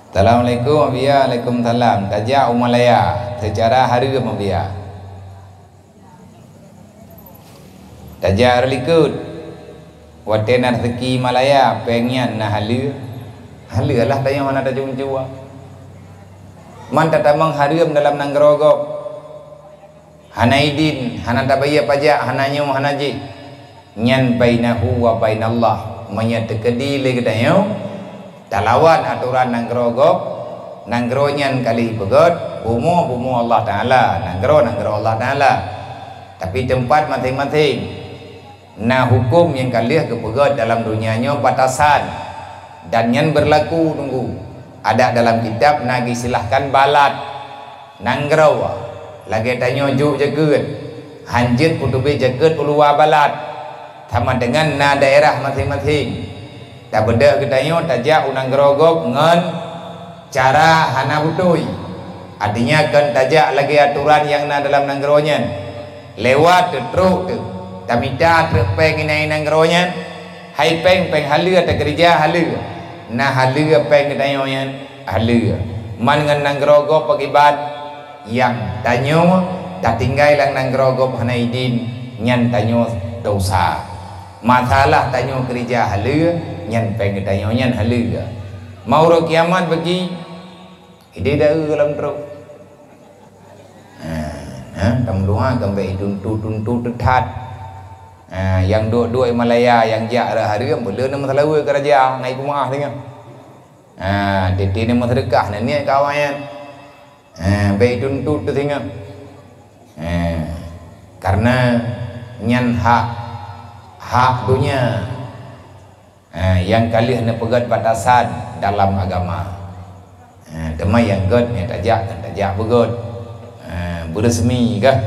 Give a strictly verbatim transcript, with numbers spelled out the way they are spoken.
Assalamualaikum, Abiya. Waalaikumsalam. Tajak u Malaya, seucara hareuem, Abiya. Tajak rot likot. Watée na raseuki Malaya, péng nyan na haleue. Haleue lah tanyoe hana tacuba-cuba. Man tatamong hareuem dalam nanggroe gob. Hana idin, hana tabayeue pajak, hana nyoe, hana jih. Nyan bainahu wa bainallah. Meunyoe teukeudi lé geutanyoe, talawan atoran nanggroe gob, nanggroe nyan ka lheueh peugét, bumoe, bumoe Allah Taala, nanggroe, nanggroe Allah Taala. Tapi teumpat maséng-maséng. Na huköm nyang ka lheueh geupeugét dalam donya nyoe batasan, dan nyan beurlaku teungku. Adak dalam kitab na geuistilahkan balad, nanggroe. Lagée tanyoe jok jakeuet, hanjeuet peuteubiet jakeuet u luwa balad, sama deungon na daerah maséng-maséng. Tabeudôh geutanyoe tajak u nanggroe gob ngon cara hana beutôi. Artinya kon tajak lagée atoran nyang na dalam nanggroe nyan. Lewat teuh, trok teuh, tamita treuk péng inan nanggroe nyan. Hai péng, péng haleue, takeurija haleue. Na haleue péng geutanyoe nyan, haleue. Man ngon nanggroe gob pakriban, nyang tanyoe tatinggai lam nanggroe gob hana idin, nyan tanyoe dosa. Masalah tanyoe keurija haleue, nyan péng geutanyoe nyan haleue. Meuuroe kiamat bagi, ideh daeu lam trok. Ha, ha, tameudoa kambek ituntut-tuntut teuthat. Ha, nyang duek-duek i Malaya, nyang jak rot hareuem, beu le na meusalawe keu raja, ngai peumeu'ah singoh. Ha, titi na meuseudeukah, na niet keu awaknyan. Ha, bèk ituntut teuh singoh. Ha, kareuna nyan hak, hak donya. Ha, nyang ka lheueh neupeugét batasan dalam agama. Ha, teuma nyang gét nyang tajak, kon tajak beugét. Ha, beureusmi kah?